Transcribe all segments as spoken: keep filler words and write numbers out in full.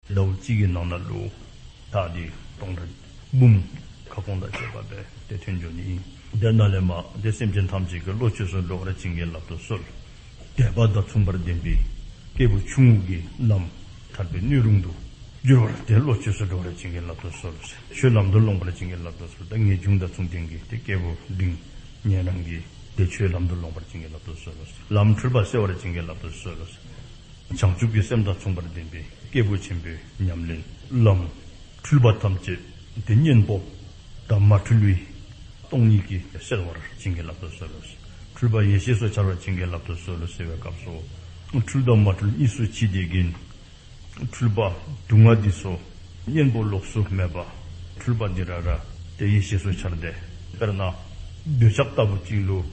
ཟླཝ་གཅིག་གི་ནང་ན་ལུ་ད་འདི་སྟོང་ཕྲག་འབུམ་ཁ་སྐོང་དང་བཅས་པ་སྦེ་ཏེ་ཐོན་འགྱོ་ནི་ཨིན། དེ་ནང་ལས་མར་ཏེ་སེམས་ཅན་ཐམས་ཅད་ཀྱི་བློ་ཆོས་སུ་འགྲོ་བར་བྱིན་གྱིས་བརླབ་ཏུ་གསོལ། དད་པ་དང་མཚུངས་པར་ལྡན་པའི་སྐྱེས་བུ་ཆུང་ངུ་གི་ལམ་ཐར་པའི་སྣོད་རུང་དུ་འགྱུར་བར་ཏེ་བློ་ཆོས་སུ་འགྲོ་བར་བྱིན་གྱིས་བརླབ་ཏུ་གསོལ། ཆོས་ལམ་དུ་སློང་བར་བྱིན་གྱིས་བརླབ་ཏུ་གསོལ། ད་ངེས་འབྱུང་དང་མཚུངས་ལྡན་གྱི་ཏེ་སྐྱེས་བུ་འབྲིང་ཉན་རང་གི་ཏེ་ཆོས་ལམ་དུ་སློང་བར་བྱིན་གྱིས་བརླབ་ཏུ་གསོལ། ལམ་འཁྲུལ་པ་སེལ་བར་བྱིན་གྱིས་བརླབ་ཏུ་གསོལ། བྱང་ཆུབ་ཀྱི་སེམས་དང་མཚུངས་པར་ལྡན་པའི་སྐྱེས་བུ་ཆེན་པོའི་ཉམས་ལེན་ལམ་འཁྲུལ་པ་ཐམས་ཅད་ཏེ་གཉེན་པོ་དང་མ་འཁྲུལ་བའི་སྟོང་ཉིད་ཀྱིས་སེལ་བར་བྱིན་གྱིས་བརླབ་ཏུ་གསོལ། འཁྲུལ་པ་ཡེ་ཤེས་སུ་འཆར་བར་བྱིན་གྱིས་བརླབ་ཏུ་གསོལ་ཟེར་བའི་སྐབས་སུ་འཁྲུལ་དང་མ་འཁྲུལ་གཉིས་སུ་ཕྱེ་སྟེ་གིས་འཁྲུལ་པ་དུག་ལྔ་འདི་ཚུ་གཉེན་པོ་ལོགས་སུ་མེད་པ་འཁྲུལ་པ་འདི་ར་ར་ཏེ་ཡེ་ཤེས་སུ་འཆར་ཏེ། དཔེར་ན་འདོད་ཆགས་ལྟ་བུ་ཅིག་ལུ་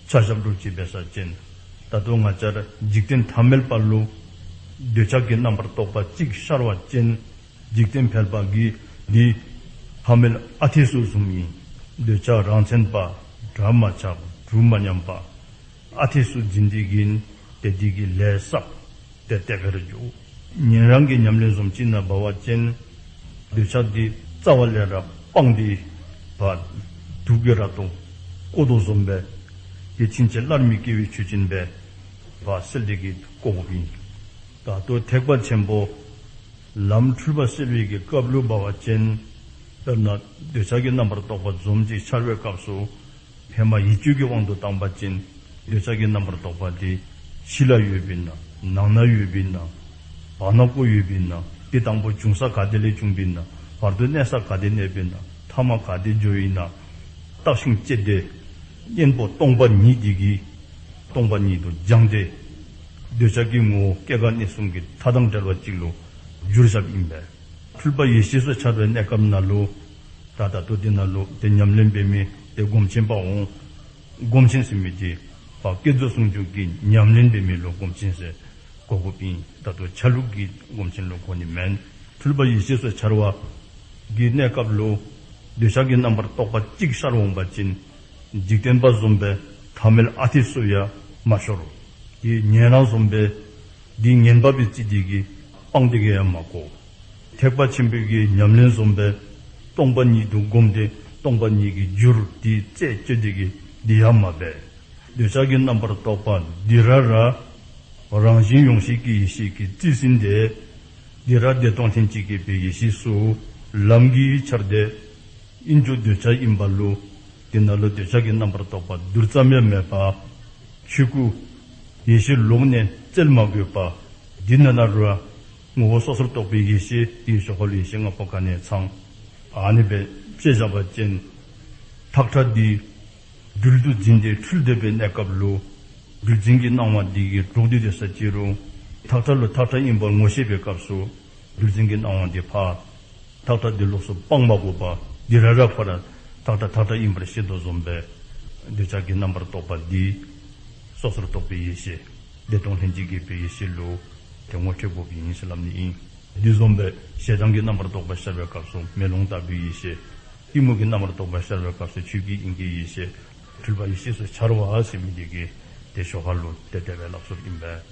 ཆ་བཞག་སྒྲུབ་ཅིག་འབད་ས་ཅིན་ད་ལྟོ་ང་བཅས་ར་འཇིག་རྟེན་ཐ་མལ་པ་ལུ་འདོད་ཆགས་ཀྱི་རྣམ་པར་རྟོག་པ་གཅིག་ཤར་བ་ཅིན་འཇིག་རྟེན་ཕལ་པ་གིས་འདི་ཐ་མལ་ཨ་འཐས་སུ་བཟུང་ཡི། འདོད་ཆགས་རང་མཚན་པ་དགྲ་མ་ཆགས་གྲུ་མ་ཉམས་པ་ཨ་འཐས་སུ་འཛིན་ཏེ་གིས་ཏེ་འདི་གིས་ལས་བསགས་ཏེ་དེ་སྦེ་ར་འགྱོ། ཉན་རང་གི་ཉམས་ལེན་བཟུམ་ཅིག་ནང་འབད་བ་ཅིན་འདོད་ཆགས་འདི་རྩ་བ་ལས་ར་སྤངས་ཏེ་ཕར་དུག་གི་ར་ཏོ་བཀོ་དོ་བཟུམ་སྦེ་ཏེ་ཕྱིན་ཆད་སླར་མི་སྐྱེ་བའི་ཆོས་ཅན་སྦེ་ཕར་སེལ་ཏེ་གིས་བཀོ་དགོཔ་ཨིན། ད་ལྟོ་ཐེག་པ་ཆེན་པོ་ལམ་འཁྲུལ་པ་སེལ་བའི་གི་སྐབས་ལུ་འབད་བ་ཅིན་དཔེར་ན་འདོད་ཆགས་ཀྱི་རྣམ་པར་རྟོག་པ་བཟུམ་ཅིག་འཆར་བའི་སྐབས་སུ་ཧེ་མ་ཡིད་དཔྱོད་ཀྱི་དབང་དུ་བཏང་པ་ཅིན་འདོད་ཆགས་ཀྱི་རྣམ་པར་རྟོག་པ་འདི་ཕྱི་ལ་ཡོདཔ་ཨིན་ན་ནང་ན་ཡོདཔ་ཨིན་ན་བར་ན་ཀོ་ཡོདཔ་ཨིན་ན་འདི་དང་པོ་བྱུང་ས་ག་ཏེ་ལས་བྱུངམ་ཨིན་ན་བར་དུ་གནས་ས་ག་ཏེ་གནསཔ་ཨིན་ན་ཐ་མ་ག་ཏེ་འགྱོཝ་ཨིན་ན་བརྟགས་ཤིང་དཔྱད་དེ་གཉེན་པོ་སྟོང་པ་ཉིད་འདི་གིས་སྟོང་པ་ཉིད་དུ་སྦྱངས་ཏེ་འདོད་ཆགས་ཀྱི་ངོ་བོ་སྐྱེ་རྒ་གནས་གསུམ་གྱི་མཐའ་དང་བྲལ་བ་ཅིག་ལུ་འགྱུར་བཞགཔ་ཨིན་པས། འཁྲུལ་པ་ཡེ་ཤེས་སུ་འཆར་བའི་གནས་སྐབས་ནང་ལུ་ད་ད་ལྟོ་འདི་ནང་ལུ་ཏེ་ཉམས་ལེན་འབད་མི་ཏེ་སྒོམ་ཆེན་པ་འོང་། སྒོམ་ཆེན་ཟེར་མི་འདི་ཕར་བསྐྱེད་རྫོགས་ཟུང་འཇུག་གི་ཉམས་ལེན་འབད་མི་ལུ་སྒོམ་ཆེན་ཟེར་གོ་དགོཔ་ཨིན། ད་ལྟོ་ཆ་ལུགས་ཀྱི་སྒོམ་ཆེན་ལུ་གོ་ནི་མེན། འཁྲུལ་པ་ཡེ་ཤེས་སུ་འཆར་བ་གི་གནས་སྐབས་ལུ་འདོད་ཆགས་ཀྱི་རྣམ་པར་རྟོག་པ་གཅིག་ཤར་འོང་པ་ཅིན་འཇིག་རྟེན་པ་བཟུམ་སྦེ་ཐ་མལ་ཨ་འཐས་སུ་ཡང་མ་ཤོར། དེ་ཉན་རང་བཟུམ་སྦེ་དེ་ངན་པ་སྦེ་བརྩི་སྟེ་གིས་སྤང་སྟེ་གིས་ཡང་མ་བཀོ། ཐེག་པ་ཆེན་པོའི་གི་ཉམས་ལེན་བཟུམ་སྦེ་སྟོང་པ་ཉིད་དུ་བསྒོམས་ཏེ་སྟོང་པ་ཉིད་ཀྱི་རྒྱུར་དེ་རྩད་གཅོད་དེ་གིས་དེ་ཡང་མ་འབད། འདོད་ཆགས་ཀྱི་རྣམ་པར་རྟོག་པ་འདི་ར་ར་རང་བཞིན་ཡོངས་ཤེས་ཀྱི་ཡེ་ཤེས་ཀྱིས་རྩིས་ཟིན་ཏེ་འདི་ར་བདེ་སྟོང་ལྷན་ཅིག་སྐྱེས་པའི་ཡེ་ཤེས་སུ་ལམ་གྱིས་འཆར་ཏེ་ཨིན་རུང་འདོད་ཆགས་ཨིན་པ་ལུ་དེ་ནང་ལུ་འདོད་ཆགས་ཀྱི་རྣམ་པར་རྟོག་པ་རྡུལ་ཙམ་ཡང་མེད་པ། ཆོས་སྐུ་ཡེ་ཤེས་ལོགས་ནས་བཙལ་མ་དགོས་པ། འདི་ནང་ན་ར་ངོ་བོ་སོ་སོར་རྟོག་པའི་ཡེ་ཤེས་དེའི་ཤོག་ཁ་ལུ་ཡེ་ཤེས་ལྔ་པོ་ག་ནི་ཡང་ཚང་། ཨ་ནི་སྦེ་དཔྱད་བཞག་པ་ཅིན་ཐག་ཁྲ་འདི་སྦྲུལ་དུ་འཛིན་ཏེ་འཁྲུལ་སྡོད་པའི་གནས་སྐབས་ལུ་སྦྲུལ་འཛིན་གྱི་སྣང་བ་འདི་གིས་གྲོགས་འདི་སྡོད་ས་ཅི་རུང་ཐག་ཁྲ་ལུ་ཐག་ཁྲ་ཨིན་པར་ངོ་ཤེས་པའི་སྐབས་སུ་སྦྲུལ་འཛིན་གྱི་སྣང་བ་འདི་ཕར་ཐག་ཁྲ་འདི་ལོགས་སུ་སྤང་མ་དགོ་པར་འདི་ར་ར་ཁོ་ར་ཐག་ཁྲ་ཐག་ཁྲ་ཨིན་པར་ཤེས་དོ་བཟུམ་སྦེ་འདོད་ཆགས་ཀྱི་རྣམ་པར་རྟོག་པ་འདི་སོ་སོར་རྟོག་པའི་ཡེ་ཤེས་བདེ་སྟོང་ལྷན་ཅིག་སྐྱེས་པའི་ཡེ་ཤེས་ལུ་ཏེ་ངོ་འཕྲོད་དགོཔ་ཨིན་ཟེར་སླབ་ནི་ཨིན། འདི་བཟུམ་སྦེ་ཞེ་སྡང་གི་རྣམ་པར་རྟོག་པ་ཤར་བའི་སྐབས་སུ་མེ་ལོང་ལྟ་བུའི་ཡེ་ཤེས། གཏི་མུག་གི་རྣམ་པར་རྟོག་པ་ཤར་བའི་སྐབས་སུ་ཆོས་ཀྱི་དབྱིངས་ཀྱི་ཡེ་ཤེས། འཁྲུལ་པ་ཡེ་ཤེས་སུ་འཆར་བ་ཟེར་མི་འདི་གིས་ཏེ་ཤོ་ཁ་ལུ་ཏེ་དེ་སྦེ་སླབ་སྲོལ་ཨིན་པས།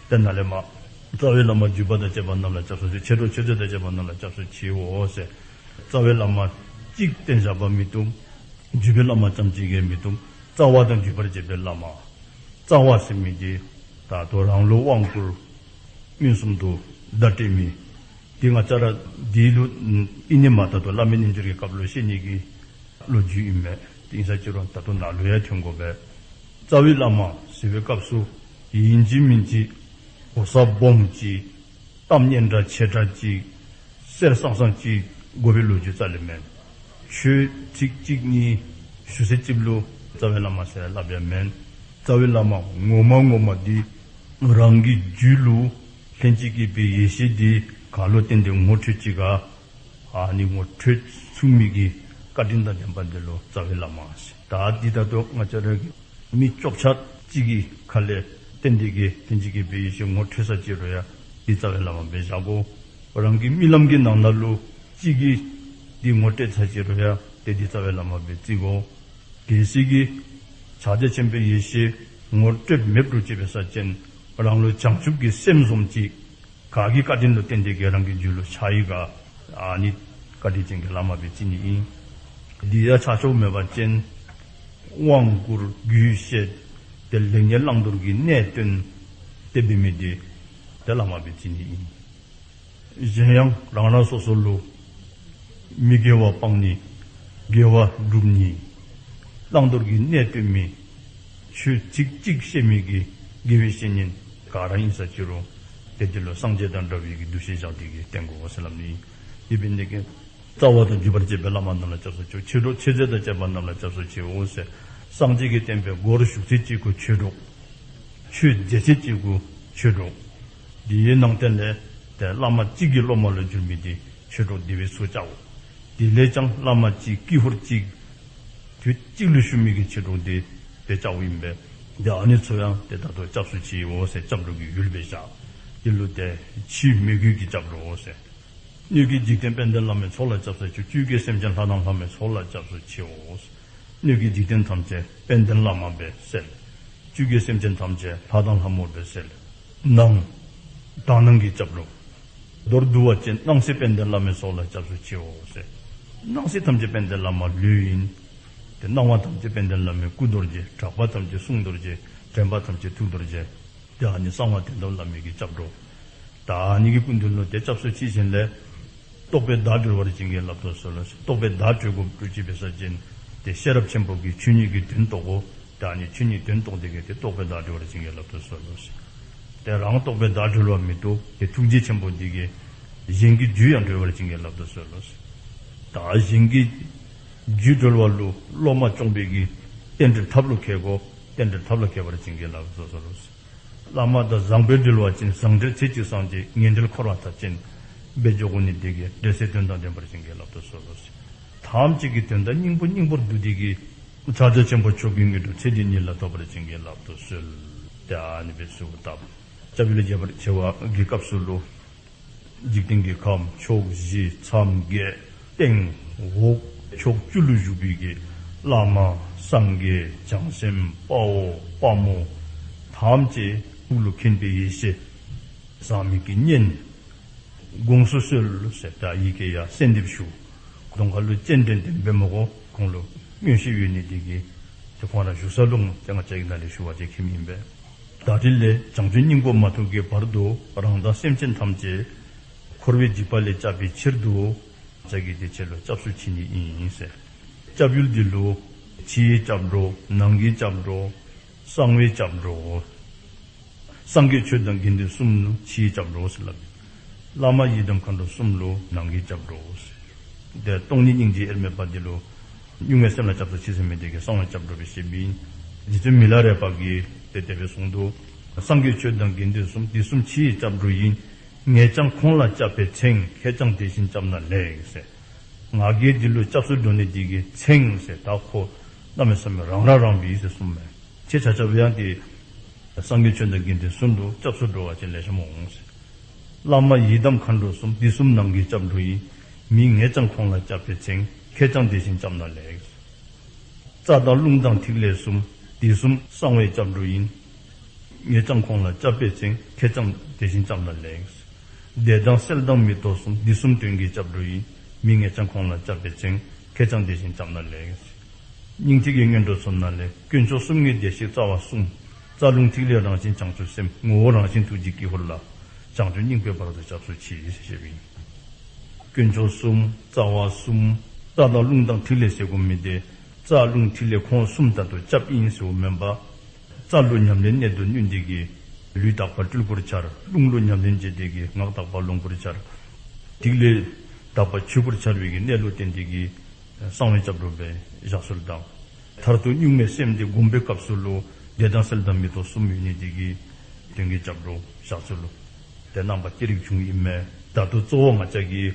ཏེ་ནཱ་ལས་མར་རྩ་བའི་བླ་མ་བརྒྱུད་པ་དང་བཅས་པ་རྣམས་ལ་སྐྱབས་སུ་མཆི། མཆེད་གྲོགས་མཆེད་མཛད་དང་བཅས་པ་རྣམས་ལ་སྐྱབས་སུ་མཆིའོ་ཟེར། རྩ་བའི་བླ་མ་གཅིག་བསྟེན་བཞག་པ་མི་བཏུབ། བརྒྱུད་པའི་བླ་མ་ཙམ་ཅིག་གིས་མི་བཏུབ། རྩ་བ་དང་བརྒྱུད་པར་བཅས་པའི་བླ་མ། རྩ་བ་ཟེར་མི་འདི་ད་ལྟོ་རང་ལུ་དབང་བསྐུར་མངོན་སུམ་དུ་བརྡ་སྤྲོད་མི་འདི་ང་བཅས་ར་འདི་ལུ་ཨིན་ནི་མ་ད་ལྟོ་བླ་མའི་རྣལ་འབྱོར་གྱི་སྐབས་ལུ་བཤད་ནི་གི་ལོ་རྒྱུས་ཨིན་མས། ཏེ་ཨིན་ས་ཅི་རུང་ད་ལྟོ་ནཱ་ལུ་ཡང་ཐོན་དགོ་པས། རྩ་བའི་བླ་མ་ཟེར་བའི་སྐབས་སུ་ཨིན་ཅི་མིན་ཅི་གོ་ས་སྦོམ་ཅིག་གཏམ་སྙན་གྲགས་ཆེ་དྲགས་ཅིག་གསེར་སང་སང་ཅིག་དགོ་པའི་ལོ་རྒྱུས་རྩ་ལས་མེན། ཆོས་ཚིག་གཅིག་གཉིས་ཞུ་ཚད་ཅིག་ལུ་རྩ་བའི་བླ་མ་ཟེར་སླབ་ཡང་མེན། རྩ་བའི་བླ་མ་ངོ་མ་ངོ་མ་འདི་རང་གི་རྒྱུད་ལུ་ལྷན་ཅིག་སྐྱེས་པའི་ཡེ་ཤེས་འདི་ག་ལུ་བརྟེན་ཏེ་ངོ་འཕྲོད་ཅི་ག། ཨ་ནི་ངོ་འཕྲོད་ཚུགས་མི་གི་བཀའ་དྲིན་དང་ལྡན་པ་འདི་ལུ་རྩ་བའི་བླ་མ་ཟེར། ད་འདི་ད་ལྟོ་ང་བཅས་ར་གི་མི་བཅོ་ཁ་གཅིག་གི་ཁ་ལས་བརྟེན་ཏེ་གིས་ལྷན་ཅིག་སྐྱེས་པའི་ཡེ་ཤེས་ངོ་འཕྲོད་ས་ཅི་རུང་ཡང་འདི་རྩ་བའི་བླ་མ་སྦེ་བཞག་དགོ། རང་གི་རྨི་ལམ་གྱི་ནང་ན་ལུ་གཅིག་གིས་འདི་ངོ་སྤྲོད་ས་ཅི་རུང་ཡང་ཏེ་འདི་རྩ་བའི་བླ་མ་སྦེ་བརྩི་དགོ། གལ་སྲིད་ཀྱི་ཕྱག་རྒྱ་ཆེན་པོའི་ཡེ་ཤེས་ངོ་སྤྲོད་མེདཔ་འདྲཝ་ཅིག་འབད་ས་ཅིན་རང་ལུ་བྱང་ཆུབ་ཀྱི་སེམས་བཟུམ་ཅིག་ ག་གི་བཀའ་དྲིན་ལུ་བརྟེན་ཏེ་གིས་རང་གི་རྒྱུད་ལུ་ཆགས་ཡི་ག། ཨ་ནི་བཀའ་དྲིན་ཅན་གྱི་བླ་མ་སྦེ་བརྩི་ནི་ཨིན། དེ་ཡང་ཆགས་ཆོག་མེད་པ་ཅིན་དབང་བསྐུར་རྒྱུད་བཤད་དེ་ལེགས་ཉེས་བླང་དོར་གྱི་གནས་སྟོན་ཏེ་འབད་མི་དེ་ཏེ་བླ་མ་སྦེ་བརྩི་ནི་ཨིན། གཞན་ཡང་རང་རང་སོ་སོ་ལུ་མི་དགེ་བ་སྤང་ནི་དགེ་བ་སྒྲུབ་ནི་བླང་དོར་གྱི་གནས་སྟོན་མི་ཆོས་ཚིག་གཅིག་བཤད་མི་གི་དགེ་བའི་བཤེས་གཉེན་ག་ར་ཨིན་ས་ཅི་རུང་ཏེ་དེ་ལུ་སངས་རྒྱས་དང་འདྲ་བའི་གི་འདུ་ཤེས་བཞག་སྟེ་གིས་བསྟེན་དགོ་ཟེར་སླབ་ནི་ཨིན། དེ་འབད་ནི་དེ་གིས་རྩ་བ་དང་བརྒྱུད་པར་བཅས་པའི་བླ་མ་རྣམས་ལ་སྐྱབས་སུ་མཆིའོ། མཆེད་གྲོགས་མཆེད་རྫས་དང་བཅས་པ་རྣམས་ལ་སྐྱབས་སུ་མཆིའོ་ཟེར། སངས་རྒྱས་ཀྱི་བསྟན་པའི་སྒོར་ཞུགས་ཚད་ཅིག་གུ་མཆེད་གྲོགས། ཆོས་མཛད་ཚད་ཅིག་གུ་མཆེད་གྲོགས། དེའི་ནང་དོན་ལས་ཏེ་བླ་མ་གཅིག་གི་སློབ་མ་ལུ་འགྱུར་མི་དེ་མཆེད་གྲོགས་དེ་སྦེ་ཚུ་བཅའ་དགོ། དེ་ལས་ཀྱང་བླ་མ་གཅིག་དཀྱིལ་འཁོར་གཅིག་དུས་གཅིག་ལུ་བཞུགས་མི་གི་མཆེད་གྲོགས་དེ་ཏེ་བཅའཝ་ཨིན་པས། ཏེ་ཨ་ནི་ཚུ་ཡང་ཏེ་ད་ལྟོ་སྐྱབས་སུ་མཆིའོ་ཟེར་སྐྱབས་འགྲོ་གི་ཡུལ་སྦེ་བཞག། དེ་ལུ་ཏེ་ཕྱི་མོས་གུས་ཀྱི་སྐྱབས་འགྲོ་ཟེར། སྣོད་ཀྱི་འཇིག་རྟེན་དཔལ་ལྡན་བླ་མའི་ཚོགས་ལ་སྐྱབས་སུ་མཆིའོ། བཅུད་ཀྱི་སེམས་ཅན་ལྷ་དང་ལྷ་མོའི་ཚོགས་ལ་སྐྱབས་སུ་མཆིའོ། སྣོད་ཀྱི་འཇིག་རྟེན་ཐམས་ཅད་དཔལ་ལྡན་བླ་མ་སྦེ་གསལ། བཅུད་ཀྱི་སེམས་ཅན་ཐམས་ཅད་ལྷ་དང་ལྷ་མོ་སྦེ་གསལ། ནང་། དག་སྣང་གི་སྐྱབས་འགྲོ། མདོར་བསྡུ་བ་ཅིན་སྣང་སྲིད་དཔལ་ལྡན་བླ་མའི་ཚོགས་ལ་སྐྱབས་སུ་མཆིའོ་ཟེར། སྣང་སྲིད་ཐམས་ཅད་དཔལ་ལྡན་བླ་མ་ལུས་ཨིན། ཏེ་སྣང་བ་ཐམས་ཅད་དཔལ་ལྡན་བླ་མའི་སྐུ་རྡོ་རྗེ། གྲགས་པ་ཐམས་ཅད་གསུང་རྡོ་རྗེ། དྲན་པ་ཐམས་ཅད་ཐུགས་རྡོ་རྗེ། ཏེ་ཨ་ནི་གསང་བ་དོན་དམ་བླ་མའི་གི་སྐྱབས་འགྲོ། ད་ཨ་ནི་གི་སྐུ་མདུན་ལུ་ཏེ་སྐྱབས་སུ་མཆི་ཞིནམ་ལས་རྟོགས་པའི་བརྡ་སྒྲོལ་བར་བྱིན་གྱིས་བརླབ་ཏུ་གསོལ་ལོ། རྟོགས་པའི་བརྡ་སྒྲོལ་དགོཔ་ཅིག་འབད་ས་ཅིན་ཏེ་ཤེས་རབ་ཆེན་པོ་གི་ཆོས་ཉིད་ཀྱི་དོན་རྟོགས་དགོ། ད་ཨ་ནི་ཆོས་ཉིད་དོན་རྟོགས་དེ་གིས་ཏེ་རྟོགས་པའི་བརྡ་སྒྲོལ་བར་བྱིན་གྱིས་བརླབ་ཏུ་གསོལ་ལོ། ཏེ་རང་རྟོགས་པའི་བརྡ་སྒྲོལ་བ་མི་རྟོགས་ཏེ་ཐུགས་རྗེ་ཆེན་པོ་དེ་གིས་གཞན་གྱི་རྒྱུད་ཡང་སྒྲོལ་བར་བྱིན་གྱིས་བརླབ་ཏུ་གསོལ་ལོ། ད་གཞན་གྱི་རྒྱུད་སྒྲོལ་བ་ལུ་སློབ་མ་སྐྱོང་བའི་གི་རྟེན་འབྲེལ་ཐབས་ལུ་མཁས་དགོ། རྟེན་འབྲེལ་ཐབས་ལུ་མཁས་པར་བྱིན་གྱིས་བརླབ་ཏུ་གསོལ་ལོ། བླ་མ་དང་བཟང་པོའི་འབྲེལ་བ་ཅིན་བཟང་འབྲེལ་ཚེ་གཅིག་བསྲངས་ཏེ། ངན་འབྲེལ་འཁོར་བ་མཐའ་ཅན་སྦེ་འགྱོ་དགོ་ནི་དེ་གིས་འབྲེལ་ཚད་དོན་དང་ལྡན་པར་བྱིན་གྱིས་བརླབ་ཏུ་གསོལ་ལོ། ཐམས་ཅད་ཀྱི་དོན་དག་སྙིང་པོ་སྙིང་པོར་བསྡུ་སྟེ་གིས་ཕྱག་རྒྱ་ཆེན་པོ་མཆོག་གི་དངོས་གྲུབ་ཚེ་འདི་ཉིད་ལ་ཐོབ་པར་བྱིན་གྱིས་བརླབ་ཏུ་གསོལ། ཏེ་ཨ་ནི་སྦེ་གསོལཝ་བཏབ། སྐྱབས་ཡུལ་རྒྱས་པར་བྱ་བ་གི་སྐབས་སུ་ལུ་འཇིག་རྟེན་གྱི་ཁམས་ཕྱོགས་བཞི་མཚམས་བརྒྱད་སྟེང་འོག་ཕྱོགས་བཅུ་ལུ་བཞུགས་པའི་གི་བླ་མ་སངས་རྒྱས་བྱང་སེམས་དཔའ་བོ་དཔའ་མོ་ཐམས་ཅད་ཐུགས་ལུ་མཁྱེན་པའི་ཡེ་ཤེས་ཟག་མེད་ཀྱི་གཉེན་དགོངས་སུ་གསོལ་ཟེར་ད་ཡི་གེ་ཡང་གསོལ་འདེབས་ཞུ། གདོང་ཁ་ལུ་སྤྱན་འདྲེན་འདྲེན་འབད་མི་དགོ། ཁོང་ལུ་མངོན་ཤེས་ཡོད་ནི་དེ་གིས་ཏེ་ཁོང་ར་བཞུགས་ས་ལུ་ཏེ་ང་བཅས་ཀྱིས་ནཱ་ལས་ཞུ་བ་ཅིན་མཁྱེནམ་ཨིན་པས། ད་རིས་ལས་བྱང་ཆུབ་སྙིང་པོ་མ་ཐོབ་ཀྱི་བར་དུ་རང་དང་སེམས་ཅན་ཐམས་ཅད་འཁོར་བའི་འཇིགས་པ་ལས་བསྐྱབ་པའི་ཕྱིར་དུ་ང་བཅས་ཀྱིས་ཏེ་ཁྱེད་ལུ་སྐྱབས་སུ་མཆི་ནི་ཨིན་ཟེར། སྐྱབས་ཡུལ་འདི་ལུ་ཕྱིའི་སྐྱབས་འགྲོ། ནང་གི་སྐྱབས་འགྲོ། གསང་བའི་སྐྱབས་འགྲོ། སངས་རྒྱས་ཆོས་དང་དགེ་འདུན་གསུམ་ལུ་ཕྱིའི་སྐྱབས་འགྲོ་ཟེར་སླབ་ཨིན། བླ་མ་ཡི་དམ་མཁའ་འགྲོ་གསུམ་ལུ་ནང་གི་སྐྱབས་འགྲོ་ཟེར། ཏེ་སྟོང་ཉིད་སྙིང་རྗེ་དབྱེར་མེད་པ་འདི་ལུ་གཉུག་མའི་སེམས་ལ་སྐྱབས་སུ་མཆི་ཟེར་མི་དེ་གིས་གསང་བའི་སྐྱབས་འགྲོ་སྦེ་བཤདཔ་ཨིན། རྗེ་བཙུན་མི་ལ་རས་པ་གིས་ཏེ་དེ་སྦེ་གསུངས་འདུག། སངས་རྒྱས་ཆོས་དང་དགེ་འདུན་གསུམ། དེ་གསུམ་ཕྱིའི་སྐྱབས་འགྲོ་ཡིན། ངས་ཀྱང་ཁོང་ལ་བསྐྱབ་པས་མཚན། ཁྱེད་ཀྱང་དེ་བཞིན་བསྐྱབས་ན་ལེགས་ཟེར། ང་གིས་འདི་ལུ་སྐྱབས་སུ་འགྲོ་ནི་འདི་གིས་མཚན་ཟེར་ད་ཁོ་གནམ་མེད་ས་མེད་རང་ར་རང་བི་ཟེར་གསུངམ་མས། ཁྱེད་ཆ་ཁྱབ་ཡང་ཏེ་སངས་རྒྱས་ཆོས་དང་དགེ་འདུན་གསུམ་ལུ་སྐྱབས་སུ་འགྲོ་བ་ཅིན་ལེགས་ཤོམ་འོང་ཟེར། བླ་མ་ཡི་དམ་མཁའ་འགྲོ་གསུམ། འདི་གསུམ་ནང་གི་སྐྱབས་འགྲོ་ཡིན། མི་ངས་ཀྱང་ཁོང་ལ་བསྐྱབ་པས་མཚན། ཁྱེད་ཀྱང་དེ་བཞིན་བསྐྱབས་ན་ལེགས། རྩ་དང་རླུང་དང་ཐིག་ལེ་གསུམ། འདི་གསུམ་གསང་བའི་སྐྱབས་འགྲོ་ཡིན། ངས་ཀྱང་ཁོང་ལ་བསྐྱབ་པས་མཚན། ཁྱེད་ཀྱང་དེ་བཞིན་བསྐྱབས་ན་ལེགས། བདེ་དང་གསལ་དང་མི་རྟོག་གསུམ། འདི་གསུམ་དོན་གྱི་སྐྱབས་འགྲོ་ཡིན། མི་ངས་ཀྱང་ཁོང་ལ་བསྐྱབ་པས་མཚན། ཁྱེད་ཀྱང་དེ་བཞིན་བསྐྱབས་ན་ལེགས། སྙིང་ཐིག་གི་སྔོན་འགྲོ་ཚུ་ནང་ལས་དཀོན་མཆོག་གསུམ་དངོས་བདེ་གཤེགས་རྩ་བ་གསུམ། རྩ་རླུང་ཐིག་ལེ་རང་བཞིན་བྱང་ཆུབ་སེམས། ངོ་བོ་རང་བཞིན་ཐུགས་རྗེའི་དཀྱིལ་འཁོར་ལ། བྱང་ཆུབ་སྙིང་པོའི་བར་དུ་སྐྱབས་སུ་མཆི་ཟེར་བཤདཔ་ཨིན། དཀོན་མཆོག་གསུམ་རྩ་བ་གསུམ། རྩ་དང་རླུང་དང་ཐིག་ལེ་ཟེར་དགོ་མི་དེ་རྩ་རླུང་ཐིག་ལེ་ཁོང་གསུམ་ད་ལྟོ་སྐྱབས་ཨིན་ཟེརཝ་མེན་པར། རྩ་ལུ་ཉམས་ལེན་གནད་དུ་བསྣུན་ཏེ་གིས་ལུས་དག་པ་སྤྲུལ་སྐུར་འཆར། རླུང་ལུ་ཉམས་ལེན་བྱས་ཏེ་གིས་ངག་དག་པ་ལོངས་སྐུར་འཆར། ཐིག་ལེ་དག་པ་ཆོས་སྐུར་འཆར་བའི་གི་གནད་ལུ་བརྟེན་ཏེ་གིས་གསང་བའི་སྐྱབས་འགྲོ་སྦེ་བཞག་ཚུལ་དང་། མཐར་ཐུག་གཉུག་མའི་སེམས་དེ་སྒོམ་པའི་སྐབས་སུ་ལུ་བདེ་དང་གསལ་དང་མི་རྟོག་གསུམ་ཡོད་ནི་དེ་གིས་དོན་གྱི་སྐྱབས་འགྲོ་བཞག་ཚུལ་ལུ་ཏེ་རྣམ་པ་ཅི་རིགས་བྱུང་ཡོད་མེད། ད་ལྟོ་གཙོ་བོ་ང་བཅས་ཀྱིས་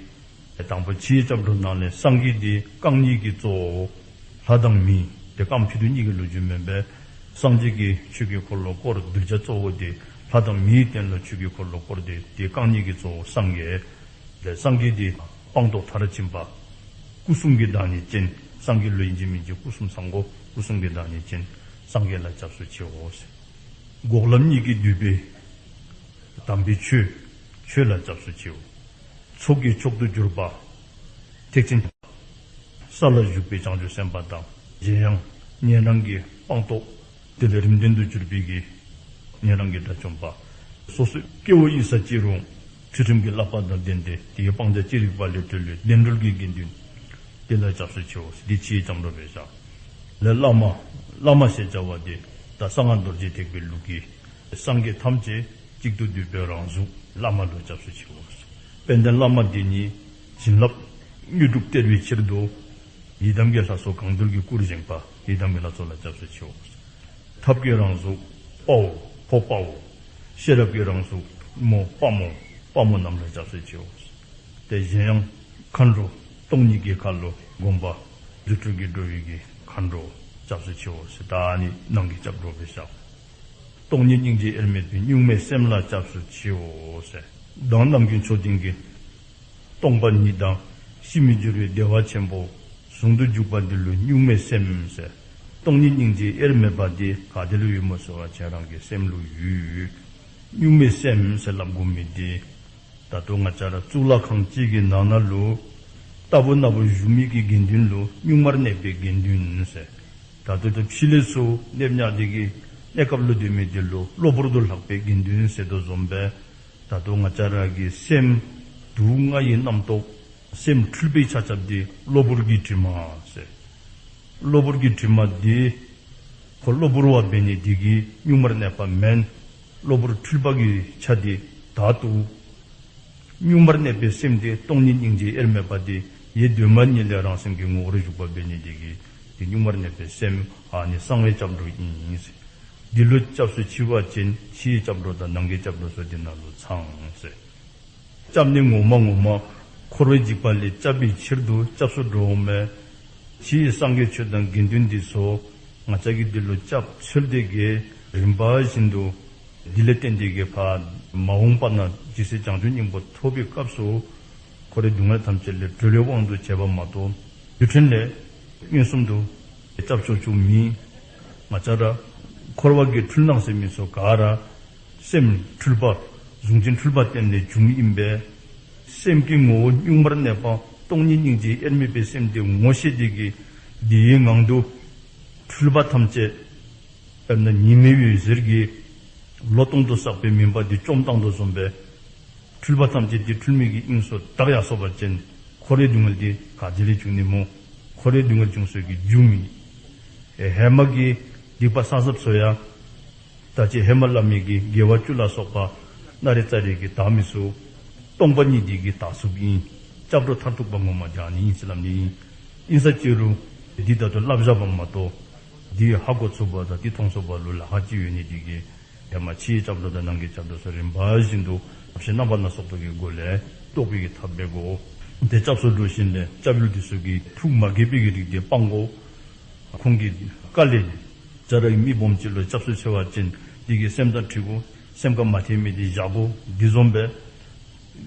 དང་པོ་ཕྱིའི་སྐྱབས་འགྲོ་ནང་ལས་སངས་རྒྱས་དེ་རྐང་གཉིས་ཀྱི་གཙོ་བོ། ལྷ་དང་མི། ཏེ་རྐང་ཕྱེད་དོ་གཉིས་ཀྱི་ལོ་རྒྱུས་མེན་པས། སངས་རྒྱས་ཀྱིས་ཆོས་ཀྱི་འཁོར་ལོ་བསྐོར། གདུལ་བྱ་གཙོ་བོ་དེ་ལྷ་དང་མིའི་རྟེན་ལུ་ཆོས་ཀྱི་འཁོར་ལོ་བསྐོར་ཏེ་དེ་རྐང་གཉིས་ཀྱི་གཙོ་བོ་སངས་རྒྱས། ཏེ་སངས་རྒྱས་དེ་སྤངས་རྟོགས་མཐར་ཕྱིན་པ། སྐུ་གསུམ་གྱི་བདག་ཉིད་ཅན། སངས་རྒྱས་ལུ་ཨིན་ཅི་མིན་ཅི་སྐུ་གསུམ་ཚང་དགོ། སྐུ་གསུམ་གྱི་བདག་ཉིད་ཅན་སངས་རྒྱས་ལ་སྐྱབས་སུ་མཆིའོ་ཟེར། འགོག་ལམ་གཉིས་ཀྱིས་བསྡུས་པའི་དམ་པའི་ཆོས། ཆོས་ལ་སྐྱབས་སུ་མཆིའོ། ཚོགས་ཀྱི་མཆོག་ཏུ་གྱུར་པ་ཐེག་ཆེན་ས་ལ་བཞུགས་པའི་བྱང་ཆུབ་སེམས་དཔའ་དང་། གཞན་ཡང་ཉན་རང་གི་སྤངས་རྟོགས། དེ་ལས་རིམ་ལྡན་དུ་གྱུར་པའི་གི་ཉན་རང་གི་དགྲ་བཅོམ་པ། སོ་སོའི་སྐྱེ་བོ་ཡིན་ས་ཅི་རུང་ཚུལ་ཁྲིམས་ཀྱི་བསླབ་པ་དང་ལྡན་ཏེ་དེའི་སྤང་བྱ་ཅི་རིགས་པ་ལས་གྲོལ་བའི་བདེན་གྲོལ་གྱི་དགེ་འདུན། དེ་ལ་སྐྱབས་སུ་མཆིའོ། འདི་ཕྱིའི་སྐྱབས་འགྲོ་སྦེ་བཞག། ལས་བླ་མ། བླ་མ་ཞེས་བྱ་བ་དེ་ད་གསང་སྔགས་རྡོ་རྗེ་ཐེག་པའི་ལུགས་ཀྱི་སངས་རྒྱས་ཐམས་ཅད་གཅིག་ཏུ་བསྡུས་པའི་རང་གཟུགས་བླ་མ་ལུ་སྐྱབས་སུ་མཆིའོ། དཔལ་ལྡན་བླ་མ་འདི་ཉིད་བྱིན་རླབས་དངོས་གྲུབ་སྟེར་བའི་ཕྱིར་དུ་ཡི་དམ་གྱི་ལྷ་ཚོགས་གང་འདུལ་གྱི་སྐུར་བཞེངས་པ་ཡི་དམ་གྱི་ལྷ་ཚོགས་ལ་སྐྱབས་སུ་མཆིའོ། ཐབས་ཀྱི་རང་གཟུགས་དཔའ་བོ་ཕོ་དཔའ་བོ། ཤེས་རབ་ཀྱི་རང་གཟུགས་མོ་དཔའ་མོ་དཔའ་མོ་རྣམས་ལ་སྐྱབས་སུ་མཆིའོ། དེ་གཞན་ཡང་མཁའ་འགྲོ་སྟོང་ཉིད་ཀྱི་མཁའ་ལུ་སྒོམ་པ་རྫུ་འཕྲུལ་གྱིས་འགྲོ་བའི་གི་མཁའ་འགྲོ་སྐྱབས་སུ་མཆིའོ་ཟེར། ད་ཨ་ནི་ནང་གི་སྐྱབས་འགྲོ་སྦེ་བཞག། སྟོང་ཉིད་སྙིང་རྗེ་དབྱེར་མེད་པའི་གཉུག་མའི་སེམས་ལ་སྐྱབས་སུ་མཆིའོ་ཟེར། མདང་ནམ་མཁའི་མཆོག་ལྡན་གྱིས་སྟོང་པ་ཉིད་དང་ཕྱིར་མི་འགྱུར་བའི་བདེ་བ་ཆེན་པོ་ཟུང་དུ་འཇུག་པ་འདི་ལུ་གཉུག་མའི་སེམས་ཟེར། སྟོང་ཉིད་སྙིང་རྗེ་དབྱེར་མེད་པ་འདི་ག་ཏེ་ལུ་ཡོད་སྨོ་ཟེར་བ་ཅིན་རང་གི་སེམས་ལུ་ཡོད། གཉུག་མའི་སེམས་ཟེར་སླབ་དགོ་མི་འདི་ད་ལྟོ་ང་བཅས་ར་གཙུག་ལག་ཁང་ཅིག་གི་ནང་ན་ལུ་རྟག་བུ་ན་བུ་བཞུགས་མི་གི་དགེ་འདུན་ལུ་གཉུག་མར་གནས་པའི་དགེ་འདུན་ཟེར། ད་ལྟོ་ཕྱི་ལས་ཚུར་སླབ་ནི་འདི་གིས་གནས་སྐབས་ལུ་སྡོད་མི་འདི་ལུ་གློ་བུར་དུ་ལྷག་པའི་དགེ་འདུན་ཟེར་དོ་བཟུམ་སྦེ། ད་ལྟོ་ང་བཅས་ར་གི་སེམས་དུག་ལྔ་ཡི་རྣམ་རྟོག་སེམས་འཁྲུལ་པའི་ཆ་ཁྱབ་འདི་གློ་བུར་གྱི་དྲི་མ་ཟེར། གློ་བུར་གྱི་དྲི་མ་འདི་ཁོ་གློ་བུར་བ་འབད་ནི་འདི་གིས་གཉུག་མར་གནས་པ་མེན། གློ་བུར་འཁྲུལ་པ་གི་ཆ་འདི་དག་སྟེ་གཉུག་མར་གནས་པའི་སེམས་འདི་སྟོང་ཉིད་སྙིང་རྗེ་དབྱེར་མེད་པ་འདི་ཡེ་གདོད་མ་ཉིད་ལས་རང་སེམས་ཀྱི་ངོ་བོར་བཞུགས་པ་འབད་ནི་འདི་གིས་འདི་གཉུག་མར་གནས་པའི་སེམས་ཨ་ནི་གསང་བའི་སྐྱབས་འགྲོ་ཨིན་ཟེར། འདི་ལུ་སྐྱབས་སུ་མཆི་བ་ཅིན་ཕྱིའི་སྐྱབས་འགྲོ་དང་ནང་གི་སྐྱབས་འགྲོ་ཚུ་འདི་ནང་ལུ་ཚང་ཟེར། སྐྱབས་ནི་ངོ་མ་ངོ་མ་འཁོར་བའི་འཇིགས་པ་ལས་བསྐྱབ་པའི་ཕྱིར་དུ་སྐྱབས་སུ་འགྲོཝ་མས། ཕྱིའི་སངས་རྒྱས་ཆོས་དང་དགེ་འདུན་འདི་ཚུ་ང་བཅས་ཀྱིས་འདི་ལུ་སྐྱབས་འཚོལ་ཏེ་གི་རིམ་པ་བཞིན་དུ་འདི་ལས་བརྟེན་ཏེ་གི་ཕར་མ་འོངས་པ་ན་ཇི་སྲིད་བྱང་ཆུབ་སྙིང་པོ་ཐོབ་པའི་སྐབས་སུ་འཁོར་བའི་སྡུག་བསྔལ་ཐམས་ཅད་ལས་གྲོལ་བའི་དབང་དུ་བྱས་པ་མ་གཏོགས་རྒྱུ་མཐུན་ལས་མངོན་སུམ་དུ་སྐྱབས་འཚོལ་བཅུག་མི། ང་བཅས་ར་འཁོར་བ་གི་འཁྲུལ་སྣང་ཟེར་མི་ཚུ་ག་ར་སེམས་འཁྲུལ་པ་གཟུང་འཛིན་འཁྲུལ་པ་བརྟེན་ནས་བྱུངམ་ཨིན་པས། སེམས་ཀྱི་ངོ་བོ་གཉུག་མར་གནས་པ་སྟོང་ཉིད་སྙིང་རྗེ་དབྱེར་མེད་པའི་སེམས་འདི་ངོ་ཤེས་ཏེ་གི་འདིའི་ངང་དུ་འཁྲུལ་པ་ཐམས་ཅད་དཔེར་ན་ཉི་མའི་འོད་ཟེར་གྱིས་ལོ་སྟོང་དུ་བསགས་པའི་མུན་པ་འདི་བཅོམ་བཏང་དོ་བཟུམ་སྦེ། འཁྲུལ་པ་ཐམས་ཅད་འདི་འཁྲུལ་མེད་ཀྱི་དབྱིངས་སུ་དག་ཡར་སོ་བ་ཅིན་འཁོར་བའི་སྡུག་བསྔལ་འདི་ག་ཅི་ལས་བྱུང་ནི་སྨོ། འཁོར་བའི་སྡུག་བསྔལ་བྱུང་སའི་གི་རྒྱུ་མེད། ཨེ་ཧེ་མ་གི་སྡིག་པ་བསགས་བསགསཔ་ཚུ་ཡང་ད་ཅི་ཧེ་མ་སླབ་མི་གི་དགེ་བ་བཅུ་ལ་སོགས་པ་སྣ་རེ་རྩ་རེ་གིས་དག་མི་ཚུགས། སྟོང་པ་ཉིད་འདི་གིས་དག་ཚུགསཔ་ཨིན། སྐྱབས་འགྲོ་མཐར་ཐུག་པ་ངོ་མ་བྱང་ནི་ཨིན་ཟེར་སླབ་ནི་ཨིན། ཨིན་ས་ཅི་རུང་འདི་ད་ལྟོ་སླབ་བཞག་པ་མ་གཏོགས་འདི་ཧ་གོ་ཚུགས་པ་དང་འདི་མཐོང་ཚུགས་པ་ལུ་ལ་ཁག་ཅིག་ཡོད་ནི་འདི་གིས་ཧེ་མ་ཕྱིའི་སྐྱབས་འགྲོ་དང་ནང་གི་སྐྱབས་འགྲོ་ཚུ་རིམ་པ་བཞིན་དུ་ཐབས་ཤེས་རྣམ་པ་སྣ་ཚོགས་པ་གི་སྒོ་ལས་རྟོགས་པའི་གི་ཐབས་འབད་དགོ། དེ་སྐྱབས་སུ་འགྲོ་ཞིནམ་ལས་སྐྱབས་ཡུལ་འདི་ཚུ་གི་ཐུགས་མ་དགྱེས་པའི་གི་རིགས་འདི་སྤང་དགོ། ཁོང་གི་བཀའ་ལས་ང་བཅས་ར་གི་མི་སྦོམ་ཅིག་ལུ་སྐྱབས་སུ་འཚོལ་བ་ཅིན་འདི་གི་སེམས་དང་འཁྲིལ་དགོ། སེམས་ཁར་མ་ཐེག་མི་འདི་བཞག་དགོ། འདི་བཟུམ་སྦེ་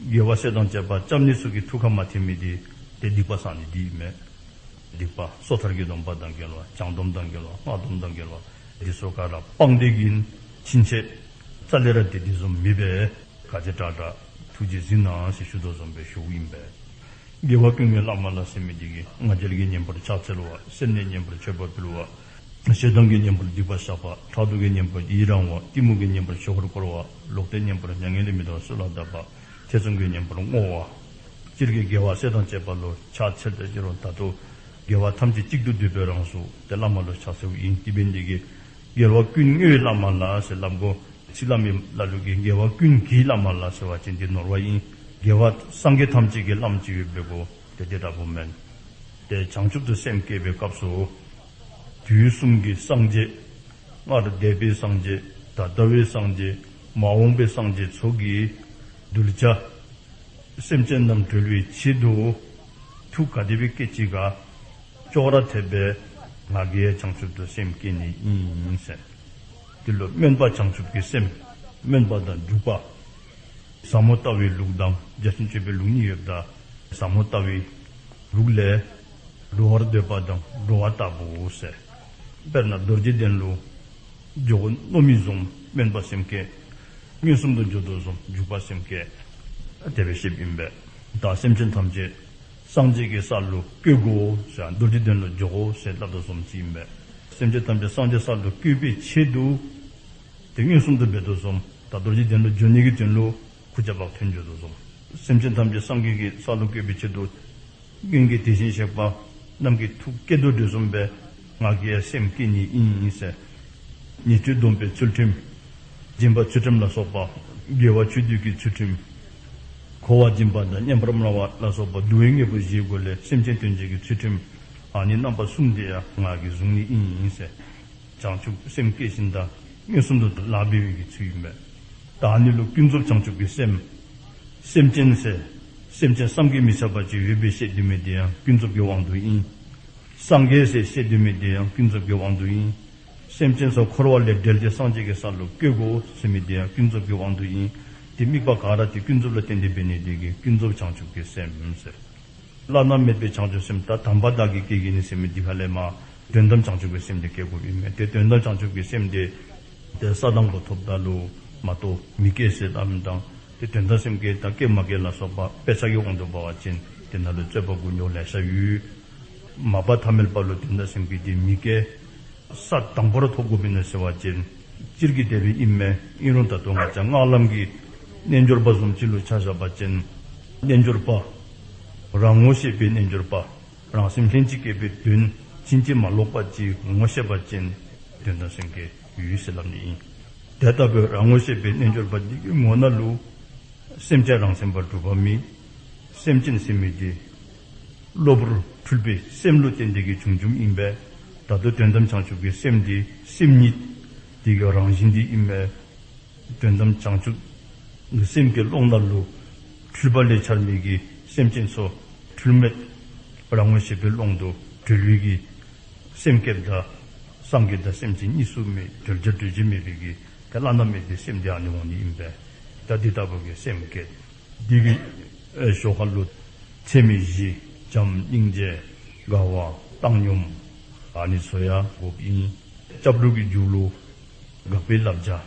རྒྱལ་བ་སྲས་དང་བཅས་པ་སྐྱབས་གནས་ཚུ་གི་ཐུགས་ཁར་མ་ཐེག་མི་འདི་དེ་སྡིག་པ་བསགས་ནི་འདི་མས། སྡིག་པ་སོ་ཐར་གྱི་སྡོམ་པ་དང་འགལ་བ་བྱང་སྡོམ་དང་འགལ་བ་སྔགས་སྡོམ་དང་འགལ་བ་འདི་ཚུ་ག་ར་སྤང་སྟེ་གིས་ཕྱིན་ཆད་རྩ་ལས་ར་དེ་འདི་བཟུམ་མི་འབད། ག་ཅི་དྲག་དྲག་ཐུགས་རྗེས་གཟིགས་གནང་ཟེར་ཞུ་དོ་བཟུམ་སྦེ་ཞུཝ་ཨིན་པས། དགེ་བ་ཀུན་གྱི་བླ་མ་ལ་ཟེར་མི་འདི་གིས་ང་རྒྱལ་གྱི་གཉེན་པོར་ཕྱག་འཚལ་བ། སེར་སྣའི་གཉེན་པོར་མཆོད་པ་ཕུལ་བ། ཞེ་སྡང་གི་གཉེན་པོར་སྡིག་པ་བཤགས་པ། ཕྲག་དོག་གི་གཉེན་པོར་ཡི་རང་བ། གཏི་མུག་གི་གཉེན་པོར་ཆོས་འཁོར་བསྐོར་བ། ལོག་ལྟའི་གཉེན་པོར་མྱ་ངན་ལས་མི་འདའ་བར་གསོལ་བ་གདབ་པ། ཐེ་ཚོམ་གྱི་གཉེན་པོར་བསྔོ་བ། སྤྱིར་གྱིས་རྒྱལ་བ་སྲས་དང་བཅས་པ་ལུ་ཕྱག་འཚལ་ཏེ་ཅི་རུང་ད་ལྟོ་རྒྱལ་བ་ཐམས་ཅད་གཅིག་ཏུ་བསྡུས་པའི་རང་གཟུགས་དེ་བླ་མ་ལུ་ཕྱག་འཚལཝ་ཨིན། དེ་འབད་ནི་འདི་གིས་རྒྱལ་བ་ཀུན་དངོས་བླ་མ་ལ་ཟེར་སླབ་དགོ། ཕྱི་བླ་མའི་ལ་ལུ་གིས་རྒྱལ་བ་ཀུན་གྱི་བླ་མ་ལ་ཟེར་བ་ཅིན་འདི་ནོར་བ་ཨིན། རྒྱལ་བ་སངས་རྒྱས་ཐམས་ཅད་ཀྱི་བླམ་ཅིག་ཡོདཔ་འབད་དགོ། དེ་དེ་འདྲ་བོ་མེན། དེ་བྱང་ཆུབ་ཏུ་སེམས་བསྐྱེད་པའི་སྐབས་སུ་དུས་གསུམ་གྱི་སངས་རྒྱས་སྔར་འདས་པའི་སངས་རྒྱས་ད་ལྟ་བའི་སངས་རྒྱས་མ་འོངས་པའི་སངས་རྒྱས་ཚུ་གི་གདུལ་བྱ་སེམས་ཅན་རྣམས་གྲོལ་བའི་ཆེད་དུ་ཐུགས་ག་དེ་སྦེ་བསྐྱེད་ཅི་ག་ཅོག་ར་འཐདཔ་སྦེ་ང་གིས་བྱང་ཆུབ་ཏུ་སེམས་བསྐྱེད་ནི་ཨིན་ཟེར། འདི་ལུ་སྨོན་པ་བྱང་ཆུབ་ཀྱི་སེམས། སྨོན་པ་དང་འཇུག་པ། ཟབ་མོ་ལྟ་བའི་ལུགས་དང་རྒྱ་ཆེན་སྤྱོད་པའི་ལུགས་གཉིས་ཡོདཔ་ད་ཟབ་མོ་ལྟ་བའི་ལུགས་ལས་འགྲོ་བར་འདོད་པ་དང་འགྲོ་བ་ལྟ་བུ་ཟེར། དཔེར་ན་རྡོ་རྗེ་གདན་ལུ་འགྱོ་དགོ་མནོ་མི་བཟུམ་སྨོན་པ་སེམས་བསྐྱེད། མངོན་སུམ་དུ་འགྱོ་དོ་བཟུམ་འཇུག་པ་སེམས་བསྐྱེད། དེ་སྦེ་བཤདཔ་ཨིན་པས། ད་སེམས་ཅན་ཐམས་ཅད་སངས་རྒྱས་ཀྱི་ས་ལུ་བཀོད་དགོ་ཟེར་རྡོ་རྗེ་གདན་ལུ་འགྱོ་དགོ་ཟེར་སླབ་དོ་བཟུམ་ཅིག་ཨིན་པས། སེམས་ཅན་ཐམས་ཅད་སངས་རྒྱས་ས་ལུ་བཀོད་པའི་ཆེད་དུ་དེ་མངོན་སུམ་དུ་འབད་དོ་བཟུམ། ད་རྡོ་རྗེ་གདན་ལུ་འགྱོ་ནི་གི་དོན་ལུ་ཁུར་ཆ་བག་ཐོན་འགྱོ་དོ་བཟུམ། སེམས་ཅན་ཐམས་ཅད་སངས་རྒྱས་ཀྱི་ས་ལུ་བཀོད་པའི་ཆེད་དུ། སྔོན་གྱི་དེ་བཞིན་གཤེགས་པ་རྣམས་ཀྱི་ཐུགས་བསྐྱེད་དོ་དེ་བཟུམ་སྦེ་ང་གིས་ཡང་སེམས་བསྐྱེད་ནི་ཨིན་ཟེར། ཉེས་སྤྱོད་སྡོམ་པའི་ཚུལ་ཁྲིམས། སྦྱིན་པ་ཚུལ་ཁྲིམས་ལ་སོགས་པ། དགེ་བ་ཆོས་སྡུད་ཀྱི་ཚུལ་ཁྲིམས། མཁོ་བ་སྦྱིན་པ་དང་མཉམ་པར་སྨྲ་བ་ལ་སོགས་པ་བསྡུ་བའི་དངོས་པོ་བཞིའི་སྒོ་ལས་སེམས་ཅན་དོན་བྱེད་ཀྱི་ཚུལ་ཁྲིམས། ཨ་ནི་རྣམ་པ་གསུམ་དེ་ཡང་ང་གིས་བཟུང་ནི་ཨིན་ཟེར། བྱང་ཆུབ་སེམས་བསྐྱེད་བཞིན་དང་མངོན་སུམ་དུ་ལཱ་འབད་བའི་གི་ཚུལ་ཨིན་པས། ད་ཨ་ནི་ལུ་ཀུན་རྫོབ་བྱང་ཆུབ་ཀྱི་སེམས། སེམས་ཅན་ཟེར། སེམས་ཅན་བསམ་གྱིས་མི་ཁྱབ་པ་ཅིག་ཡོད་པའི་བཤད་དེ་མི་དེ་ཡང་ཀུན་རྫོབ་ཀྱི་དབང་དུ་ཨིན། སངས་རྒྱས་ཟེར་བཤད་དེ་མི་དེ་ཡང་ཀུན་རྫོབ་ཀྱི་དབང་དུ་ཨིན། སེམས་ཅན་ཚུ་འཁོར་བ་ལས་བསྒྲལ་ཏེ་སངས་རྒྱས་ཀྱི་ས་ལུ་བཀོད་དགོ་ཟེར་མི་དེ་ཡང་ཀུན་རྫོབ་ཀྱི་དབང་དུ་ཨིན། དེ་དམིགས་པ་ག་ར་དེ་ཀུན་རྫོབ་ལ་བརྟེན་ཏེ་འབད་ནི་དེ་གིས་ཀུན་རྫོབ་བྱང་ཆུབ་ཀྱི་སེམས་ཟེར། བླ་ན་མེད་པའི་བྱང་ཆུབ་སེམས། ད་དམ་པ་བདག་གིས་བསྐྱེད་བགྱིས་ནས་ཟེར་མི་འདི་ཁ་ལས་མར་དོན་དམ་བྱང་ཆུབ་ཀྱི་སེམས་འདི་བསྐྱེད་དགོཔ་ཨིན་མས། ཏེ་དོན་དམ་བྱང་ཆུབ་ཀྱི་སེམས་འདི་ཏེ་ས་དང་པོ་ཐོབ་ད་ལུ་མ་གཏོགས་མི་སྐྱེ་ཟེར་སླབ་མི་དང་ཏེ་དོན་དམ་སེམས་བསྐྱེད་དང་བསྐྱེད་མ་བསྐྱེད་ལ་སོགས་པ་དཔེ་ཆ་གི་དབང་དུ་འབད་བ་ཅིན་དེ་ནང་ལུ་རྩོད་པ་རྒུད་འགྱོཝ་ལེ་ཤ་ཡོད། མ་པ་ཐ་མལ་པ་ལུ་དོན་དམ་སེམས་བསྐྱེད་འདི་མི་སྐྱེ། ས་དང་པོར་ཐོབ་དགོཔ་ཨིན་ན་ཟེར་བ་ཅིན་སྤྱིར་གྱིས་དེ་སྦེ་ཨིན་མས། ཨིན་རུང་ད་ལྟོ་ང་བཅས་སྔགས་ལམ་གྱི་རྣལ་འབྱོར་པ་བཟུམ་ཅིག་ལུ་ཆ་བཞག་པ་ཅིན་རྣལ་འབྱོར་པ་རང་ངོ་ཤེས་པའི་རྣལ་འབྱོར་པ། རང་སེམས་ལྷན་ཅིག་སྐྱེས་པའི་དོན་ཕྱིན་ཅི་མ་ལོག་པ་ཅིག་ངོ་ཤེས་པ་ཅིན་དོན་དམ་སེམས་བསྐྱེད་ཡོད་ཟེར་སླབ་ནི་ཨིན། དེ་ལྟ་བུའི་རང་ངོ་ཤེས་པའི་རྣལ་འབྱོར་པ་འདི་གི་ངོ་ནང་ལུ་སེམས་ཅན་རང་མཚན་པ་གྲུབ་པ་མེད། སེམས་ཅན་ཟེར་མི་འདི་གློ་བུར་འཁྲུལ་པའི་སེམས་ལུ་བརྟེན་ཏེ་གིས་བྱུང་བྱུངམ་ཨིན་པས། ད་ལྟོ་དོན་དམ་བྱང་ཆུབ་ཀྱི་སེམས་འདི་སེམས་ཉིད་འདི་གི་རང་བཞིན་འདི་ཨིན་མས། དོན་དམ་བྱང་ཆུབ་སེམས་ཀྱི་ཀློང་ནང་ལུ་འཁྲུལ་པ་ལས་འཆར་མི་གི་སེམས་ཅན་ཚུ་འཁྲུལ་མེད་རང་ངོ་ཤེས་པའི་ཀློང་དུ་གྲོལ་བའི་གི་སེམས་བསྐྱེད་དང་སངས་རྒྱས་དང་སེམས་ཅན་གཉིས་སུ་མེད། གྲོལ་བྱ་གྲོལ་བྱེད་མེད་པའི་གི་ཏེ་བླ་ན་མེད་པའི་སེམས་འདི་ཨ་ནི་འོང་ནི་ཨིན་པས། ད་འདི་ལྟ་བུ་གི་སེམས་བསྐྱེད་འདི་གི་ཨེ་ཞོར་ཁ་ལུ་ཚད་མེད་བཞི། བྱམས་སྙིང་རྗེ་དགའ་བ་བཏང་སྙོམས་ཨ་ནི་ཚུ་ཡང་དགོཔ་ཨིན། སྐྱབས་འགྲོ་གི་རྒྱུ་ལུ་དགག་པའི་བསླབ་བྱ་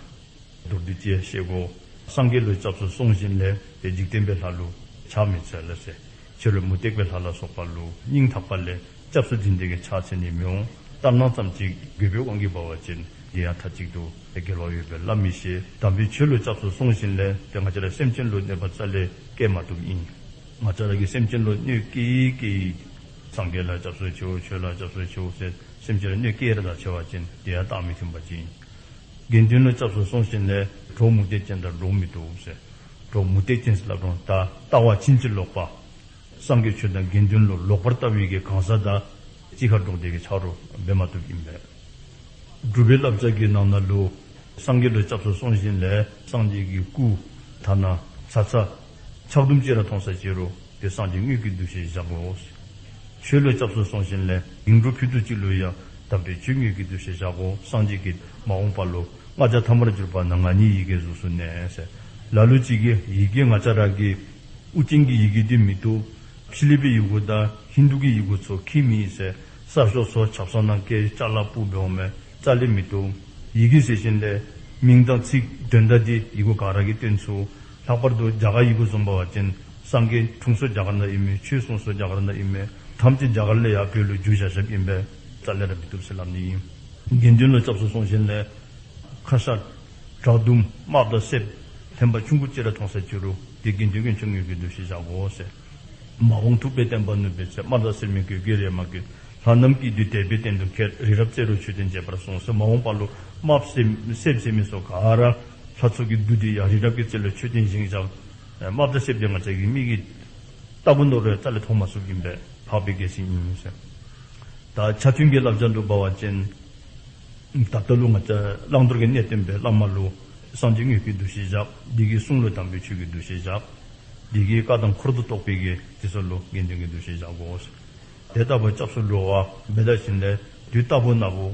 མདོར་བསྡུས་ཅིག་བཤད་དགོ། སངས་རྒྱས་ལུ་སྐྱབས་སུ་སོང་ཞིནམ་ལས་ཏེ་འཇིག་རྟེན་པའི་ལྷ་ལུ་ཕྱག་མི་འཚལ་ཟེར། ཕྱི་རོལ་མུ་སྟེགས་པའི་ལྷ་ལ་སོགས་པ་ལུ་སྙིང་ཐག་པ་ལས་སྐྱབས་སུ་འཛིན་ཏེ་གིས་ཕྱག་འཚལ་ནི་མི་འོང་། ལྟར་སྣང་ཙམ་ཅིག་དགོས་པའི་དབང་གིས་འབད་བ་ཅིན་དེ་ཡང་མཐའ་གཅིག་ཏུ་ཏེ་འགལ་བ་ཡོད་པས་སླབ་མི་ཤེས། དམ་པའི་ཆོས་ལུ་སྐྱབས་སུ་སོང་ཞིནམ་ལས་ཏེ་ང་བཅས་ར་སེམས་ཅན་ལུ་གནོད་པ་རྩ་ལས་བཀལ་མ་བཏུབ་ཨིན། ང་བཅས་ར་གིས་སེམས་ཅན་ལུ་གནོད་བཀལ་བཀལ་སངས་རྒྱས་ལ་སྐྱབས་སུ་མཆིའོ་ཆོས་ལ་སྐྱབས་སུ་མཆིའོ་ཟེར་སེམས་ཅན་ལུ་གནོད་བཀལ་ར་ད་བྱ་བ་ཅིན་དེ་ཡང་རྟགས་མི་མཐུན་པ་ཅིག་ཨིན། དགེ་འདུན་ལུ་སྐྱབས་སུ་སོང་ཞིནམ་ལས་གྲོགས་མུ་སྟེགས་ཅན་དང་འགྲོགས་མི་བཏུབ་ཟེར། གྲོགས་མུ་སྟེགས་ཅན་ཟེར་སླབ་རུང་ད་ལྟ་བ་ཕྱིན་ཅི་ལོག་པ། སངས་རྒྱས་ཆོས་དང་དགེ་འདུན་ལུ་ལོག་པར་ལྟ་བའི་གི་གང་ཟག་དང་གཅིག་ཁར་འགྲོགས་ཏེ་གིས་ཆ་རོགས་འབད་མ་བཏུབ་ཨིན་པས། སྒྲུབ་པའི་བསླབ་བྱ་གི་ནང་ན་ལུ་སངས་རྒྱས་ལུ་སྐྱབས་སུ་སོང་ཞིནམ་ལས་སངས་རྒྱས་ཀྱི་སྐུ་ཐ་ན་ཚ་ཚ་ཆག་དུམ་ཅིག་ར་མཐོང་ས་ཅི་རུང་ཏེ་སངས་རྒྱས་དངོས་ཀྱི་འདུ་ཤེས་བཞག་དགོ། ཆོས་ལུ་སྐྱབས་སུ་སོང་ཞིནམ་ལས་ཟིང་འཁྲུག་ཕུད་རྡོག་ཅིག་ལུ་ཡང་དམ་པའི་ཆོས་དངོས་ཀྱི་འདུ་ཤེས་བཞག་དགོ། སངས་རྒྱས་ཀྱིས་མ་འོངས་པ་ལུ་ལྔ་བརྒྱ་ཐ་མར་གྱུར་པ་ན་ང་ནི་ཡི་གེ་གཟུགས་སུ་གནས་ཟེར། ལ་ལུ་ཅིག་གིས་ཡི་གེ་ང་བཅས་ར་གི་ཨོ་རྒྱན་གྱི་ཡི་གེ་འདི་མི་བཏུབ། ཕྱི་གླིང་པའི་ཡི་གུ་དང་ཧིན་དུ་གི་ཡི་གུ་ཚུ་ཁྱད་མེད་ཟེར། གསར་ཤོག་ཚུ་ཆབ་གསང་ནང་བཀལ་ཅ་ལ་སྤུ་འབད་འོང་མས། རྩ་ལས་མི་བཏུབ། ཡི་གེ་ཟེར་ཞིནམ་ལས་མིང་དང་ཚིག་དོན་དག་འདི་ཡི་གུ་ག་ར་གིས་སྟོན་ཚུགས། ལྷག་པར་དུ་རྒྱ་གར་ཡི་གུ་བཟུམ་འབད་བ་ཅིན་སངས་རྒྱས་འཁྲུངས་ས་རྒྱ་གར་ནང་ཨིན་མས། ཆོས་གསུངས་ས་རྒྱ་གར་ནང་ཨིན་མས། ཐམས་ཅད་རྒྱ་གར་ལས་ཡར་བོད་ལུ་བསྒྱུར་བཞག་བཞགཔ་ཨིན་པས། རྩ་ལས་ར་མི་བཏུབ་ཟེར་སླབ་ནི་ཨིན། དགེ་འདུན་ལུ་སྐྱབས་སུ་སོང་ཞིནམ་ལས་ཁ་ཤ་བྲག་ལྡུམ་རྨགཔ་དང་གསེབ་ལྷན་པ་ཆུང་ཀུ་ཅིག་ར་མཐོང་ས་ཅི་རུང་ཏེ་དགེ་འདུན་དཀོན་མཆོག་དངོས་ཀྱི་འདུ་ཤེས་བཞག་དགོ་ཟེར། མ་འོངས་ཐུབ་པའི་བསྟན་པ་ནུབ་པའི་ཚེ། དམར་དང་སེར་མོས་གོས་ཀྱི་རས་མ་གོས། ལྷ་རྣམས་ཀྱིས་འདི་དད་པས་བསྟན་དུ་ཁྱེར། རི་རབ་རྩེ་རུ་མཆོད་རྟེན་བཅས་པར་གསུངས་ཟེར། མ་འོངས་པ་ལུ་དམརཔོ་སེརཔོ་སེརཔོ་ཟེར་མི་ཚུ་ག་ར་ལྷ་ཚོགས་ཀྱི་འདུ་འདི་ཡར་རི་རབ་ཀྱི་རྩེ་ལུ་མཆོད་རྟེན་བཞེངས་བཞག། དམརཔོ་དང་སེརཔོ་འདི་ང་བཅས་ཀྱི་མིག་གིས་བལྟ་དགོ་མནོ་རུང་རྩ་ལས་མཐོང་མ་ཚུགསཔ་ཨིན་པས། འཕགས་པའི་རྒྱལ་མཚན་ཨིན་ཟེར། ད་ཆ་མཐུན་གྱི་བསླབ་བྱ་ལུ་འབད་བ་ཅིན་ད་ལྟོ་ལུ་ང་བཅས་བླང་དོར་གྱི་གནས་སྟོན་པའི་བླ་མ་ལུ་སངས་རྒྱས་དངོས་ཀྱི་འདུ་ཤེས་བཞག། འདི་གི་གསུང་ལུ་དམ་པའི་ཆོས་ཀྱི་འདུ་ཤེས་བཞག། འདི་གི་བཀའ་དང་འཁོར་དུ་གཏོགས་པའི་གི་དེ་ཚུ་ལུ་དགེ་འདུན་གྱི་འདུ་ཤེས་བཞག་དགོ། དེ་ལྟ་བུ་སྐྱབས་སུ་འགྲོ་བ་འབད་ད་ཞིནམ་ལས་དུས་རྟག་བུ་ན་བུ་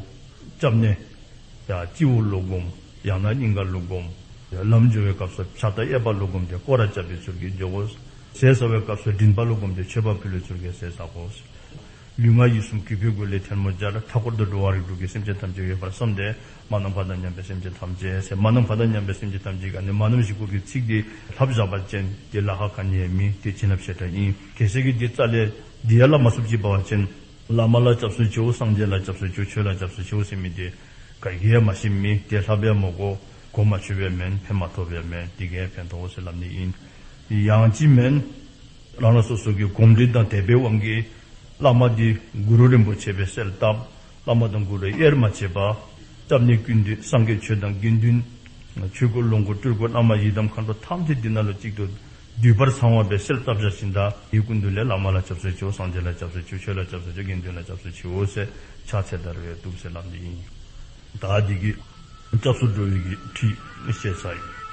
སྐྱབས་གནས་ཡང་སྤྱི་བོ་ལུ་བསྒོམ། ཡང་ན་སྙིང་ག་ལུ་བསྒོམ། ལམ་འགྱོ་བའི་སྐབས་སུ་ཕྱག་དང་གཡས་པ་ལུ་བསྒོམ་སྟེ་སྐོར་ར་རྐྱབ་པའི་ཚུལ་གྱིས་འགྱོ་དགོ། ཟས་ཟ་བའི་སྐབས་སུ་མགྲིན་པ་ལུ་བསྒོམ་སྟེ་མཆོད་པ་ཕུལ་བའི་ཚུལ་གྱིས་ཟས་ཟ་དགོ། ལུས་ངག་ཡིད་གསུམ་གུས་པའི་སྒོ་ལས་ཐལ་མོ་སྦྱར། མཐའ་འཁོར་དུ་འགྲོ་བ་རིགས་དྲུག་གི་སེམས་ཅན་ཐམས་ཅད་ཡོད་པར་བསམས་ཏེ། མ་ནམ་མཁའ་དང་མཉམ་པའི་སེམས་ཅན་ཐམས་ཅད་ཟེར། མ་ནམ་མཁའ་དང་མཉམ་པའི་སེམས་ཅན་ཐམས་ཅད་ག་ནི་མ་ནམ་བཞི་སྐོར་གྱི་ཚིག་འདི་ལྷབ་བཞག་པ་ཅིན་དེ་ལཱ་ཁག་ག་ནི་ཡང་མེད། དེ་བྱིན་རླབས་ཆེ་དྲགས་ཨིན། གལ་སྲིད་ཀྱི་འདི་རྩ་ལས་འདི་ཡང་སླབ་མ་ཚུགསཔ་ཅིག་འབད་བ་ཅིན། བླ་མ་ལ་སྐྱབས་སུ་མཆིའོ། སངས་རྒྱས་ལ་སྐྱབས་སུ་མཆིའོ། ཆོས་ལ་སྐྱབས་སུ་མཆིའོ་ཟེར་མི་འདི་ག་གིས་ཡང་མ་ཤེས་མི་དེ་ལྷབ་ཡང་མ་དགོ། གོ་མ་ཆོདཔ་ཡང་མེན། ཕན་མ་ཐོགསཔ་ཡང་མེན། དེ་གིས་ཡང་ཕན་ཐོགས་འོང་ཟེར་སླབ་ནི་ཨིན། ཡང་ཅིན་མེན། རང་རང་སོ་སོ་གི་གོམས་འདྲིས་དང་དད་པའི་དབང་གིས་བླ་མ་འདི་གུ་རུ་རིན་པོ་ཆེ་སྦེ་གསལ་བཏབ། བླ་མ་དང་གུ་རུ་དབྱེར་མ་ཕྱེ་བར་སྐྱབས་གནས་ཀུན་འདུས་སངས་རྒྱས་ཆོས་དང་དགེ་འདུན། ཆོས་སྐུ་ལོངས་སྐུ་སྤྲུལ་སྐུ་བླ་མ་ཡི་དམ་མཁའ་འགྲོ་ཐམས་ཅད་འདི་ནང་ལུ་གཅིག་ཏུ་འདུས་པར་ཚང་བ་སྦེ་གསལ་བཏབ་བཞག་ཞིནམ་ད་འདི་ཀུན་འདུས་ལས་བླ་མ་ལ་སྐྱབས་སུ་མཆིའོ། སངས་རྒྱས་ལ་སྐྱབས་སུ་མཆིའོ། ཆོས་ལ་སྐྱབས་སུ་མཆིའོ། དགེ་འདུན་ལ་སྐྱབས་སུ་མཆིའོ་ཟེར་ཕྱག་འཚལ་ད་རུང་བཏུབ་ཟེར་སླབ་ནི་ཨིན། ད་འདི་གིས་སྐྱབས་སུ་འགྲོ་བའི་གི་ཁྲིད་བཤད་ཚར་ཡི།